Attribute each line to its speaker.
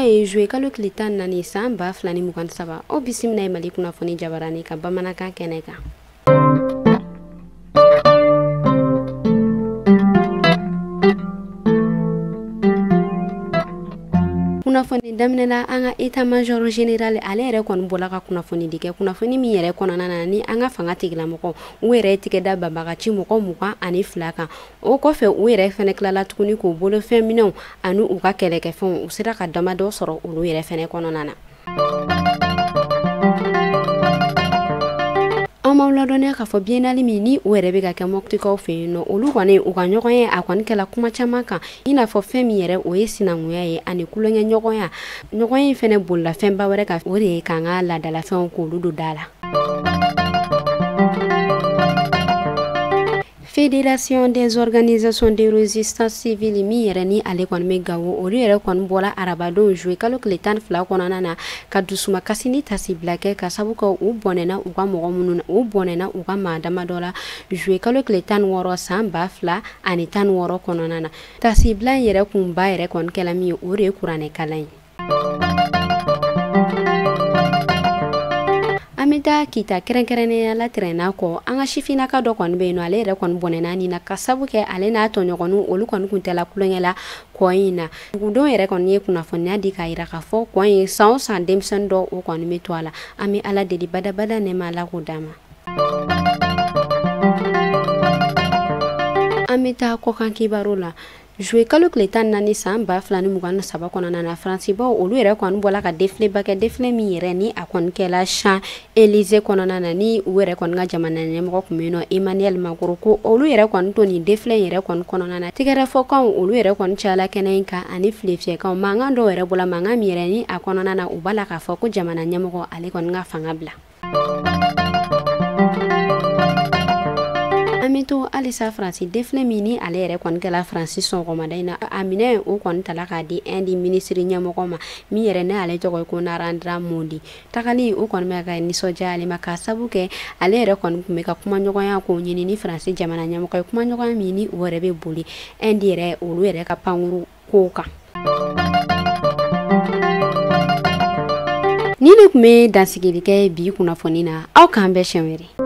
Speaker 1: ye juillet kalo tile 14 san 2023. Aw bisimila ye Mali kunnafoni jabarani ka bamanankan kɛnɛ kan. Kunnafoni daminɛna an ka état major général ale yɛrɛ kɔni bɔla ka kunnafoni di kɛ, kunnafoni min yɛrɛ kɔnɔna na ni an ka fanga tigilamɔgɔ u yɛrɛ tigɛ da banbagaci mɔgɔ 22 kan. O kɔfɛ u yɛrɛ fɛnɛ tilala tuguni k'u bolofɛn minɛnw ani u ka kɛlɛkɛfɛnw u sera ka damadɔ sɔrɔ olu yɛrɛ fɛnɛ kɔnɔna na. An m'aw ladɔnniya k'a fɔ biennale min ni o yɛrɛ bɛ ka kɛ Mɔptikaw fɛ yen nɔ, olu kɔni u ka ɲɔgɔn ye a kɔni kɛla kuma caman kan, i n'a fɔ fɛn min yɛrɛ o ye sinankunya ye ani kulonkɛ ɲɔgɔnya. Ɲɔgɔn ye fɛnɛ bolila fɛnba wɛrɛ kan, o de ye k'an ka laadalafɛnw k'olu don da la. Fédération des organisations de résistance civile min yɛrɛ ni ale kɔni bɛ Gawo, olu yɛrɛ kɔni bɔra arabadon juillet kalo tile 12 kɔnɔna na ka dusumakasi ni tasibila kɛ ka sabu kɛ u bɔnɛna u ka mɔgɔ minnu na, u bɔnɛna u ka maa damadɔ la juillet kalo tile 16 san 2016 kɔnɔna na. Tasibila in yɛrɛ kunba yɛrɛ kɔni kɛla min ye, o de ye kuranɛkalan ye. An bɛ taa Kita kɛrɛnkɛrɛnnenya la tɛrɛnna kɔ, an ka sifinnaka dɔ kɔni bɛ yen nɔ, ale yɛrɛ kɔni bɔnɛna nin na ka sabu kɛ ale n'a tɔɲɔgɔnninw olu kɔni kun tɛla kulonkɛ la kɔ in na. Dugudenw yɛrɛ kɔni ye kunnafoniya di k'a yira k'a fɔ kɔ in san o san denmisɛnnin dɔw o kɔni bɛ to a la. An bɛ Ala deli badabada nɛɛma Ala k'o d'an ma. An bɛ taa kɔkan kibaru la. Juillet kalo tile 14 san 2023 kɔnɔna na, Faransibaw olu yɛrɛ kɔni bɔla ka défilé ba kɛ, défilé min yɛrɛ ni a kɔni kɛla Champs-Élysées kɔnɔna na, ni u yɛrɛ kɔni ka jamana ɲɛmɔgɔ kun bɛ yen nɔ Emmanuel Macron, ko olu yɛrɛ kɔni to nin défilé yɛrɛ kɔni kɔnɔna na. Tɛgɛrɛfɔkanw olu yɛrɛ kɔni cayala kɛnɛ in kan ani filefiyɛkanw, mankan dɔw yɛrɛ bɔla, mankan min yɛrɛ ni a kɔnɔna na u b'a la k'a fɔ ko jamana ɲɛmɔgɔ ale kɔni ka fanga bila. An bɛ to halisa Faransi défilé min ni ale yɛrɛ kɔni kɛla Faransi sɔgɔmada in na, a minɛ o kɔni tala k'a di Inde minisiri ɲɛmɔgɔ ma min yɛrɛ ne ale tɔgɔ ye ko Narendra Modi. Tagali o kɔni bɛ ka nisɔndiya ale ma ka sabu kɛ ale yɛrɛ kɔni tun bɛ ka kumaɲɔgɔnya k'o ɲini ni Faransi jamana ɲɛmɔgɔ ye, kumaɲɔgɔnya min ni o yɛrɛ bɛ boli Inde yɛrɛ olu yɛrɛ ka pankuru kow kan. Ni ne tun bɛ dansigili kɛ bi kunnafoni na, aw k'an bɛn siɲɛ wɛrɛ.